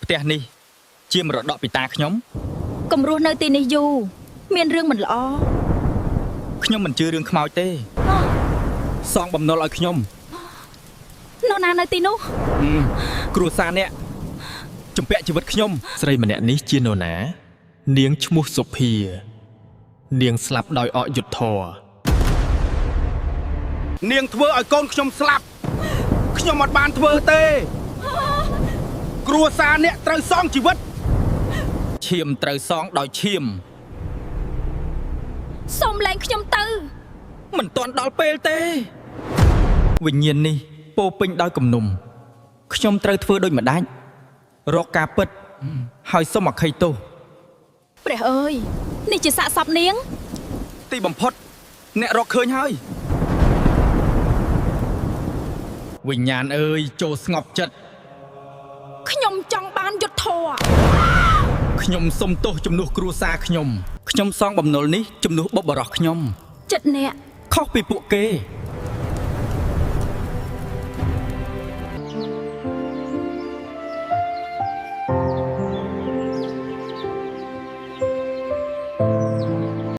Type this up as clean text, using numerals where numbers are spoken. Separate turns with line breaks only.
ផ្ទះនេះ ជាមរតកពីតាខ្ញុំ
កុំរស់នៅទីនេះយូរមានរឿងមិនល្អ
ខ្ញុំមិនជឿរឿងខ្មោចទេ សងបំណុលឲ្យខ្ញុំ
នរណានៅទីនោះ
ហឹមគ្រួសារអ្នកជំពាក់ជីវិតខ្ញុំ
ស្រីម្នាក់នេះជានរណា នាងឈ្មោះសុភា នាងស្លាប់ដោយអយុត្តិធម៌
នាងធ្វើឲ្យកូនខ្ញុំស្លាប់ខ្ញុំអត់បានធ្វើទេ គ្រួសារអ្នកត្រូវសងជីវិត
ឈាមត្រូវសងដោយឈាម
សូមលែងខ្ញុំទៅ
មិនទាន់ដល់ពេលទេ វិញ្ញាណនេះពោរពេញដោយគំនុំខ្ញុំត្រូវធ្វើដូចម្ដេចរកការពិត ហើយសុំអភ័យទោស
ព្រះអើយនេះជាសាកសពនាង
ទីបំផុត អ្នករកឃើញហើយ វិញ្ញាណអើយចូលស្ងប់ចិត្ត
ខ្ញុំចង់បានយុទ្ធធម៌
ខ្ញុំសុំទោសជំនួសគ្រួសារខ្ញុំខ្ញុំសងបំណុលនេះជំនួសបុព្វបុរសខ្ញុំ
ចិត្តអ្នក
ខុសពីពួកគេ